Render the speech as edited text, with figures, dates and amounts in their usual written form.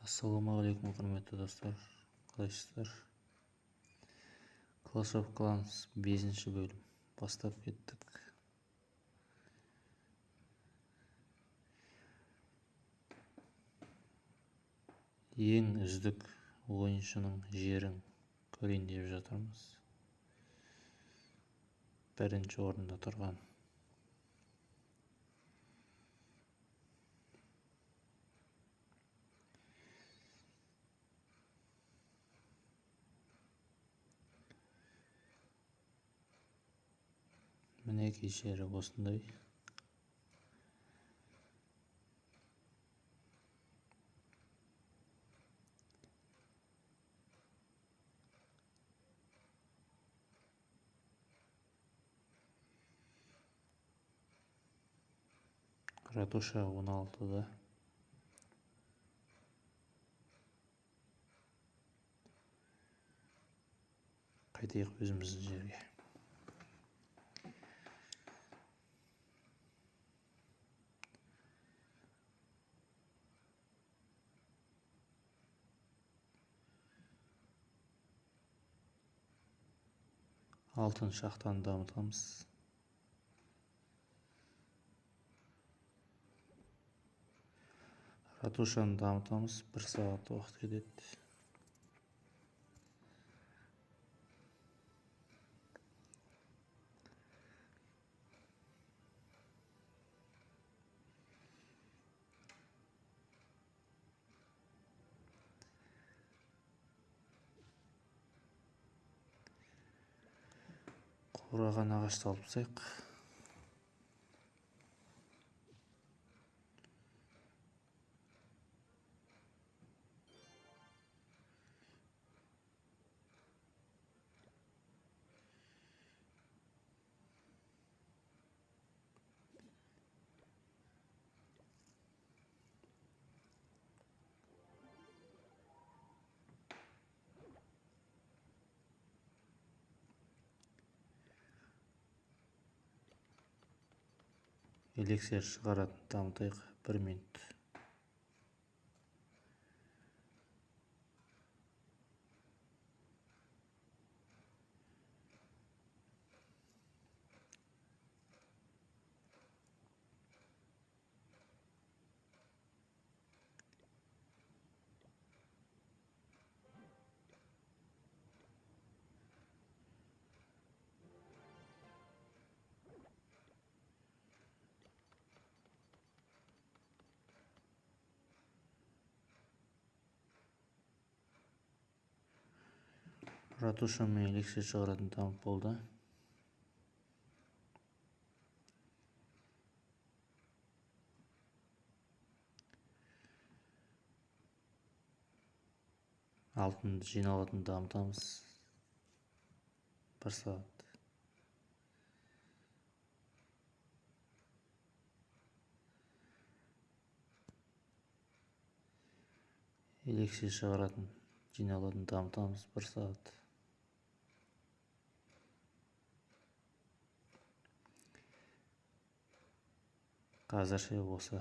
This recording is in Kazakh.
Ассалаумағалейкум, құрметті достар, қалайсыздар? Clash of Clans 5 бөлім бастап кеттік. Ең үздік ойыншының жерін көрейін деп жатырмыз. Бірінші орында тұрған мінекей жері осындай. Ратуша 16-да. Қайтайық өзіміздің жерге. Алтын шахтаны дамытамыз. Ратушаны дамытамыз. 1 сағат уақыт кетеді. Қураған ағашты алып тастайық. Эликсир шығаратын дамытайық 1 минут. Ратуша мен эликсир шығаратын дамып болды. Алтын жиналатын дамытамыз. 1 сағат. Эликсир шығаратын жиналатын дамытамыз 1 сағат. Қазірше осы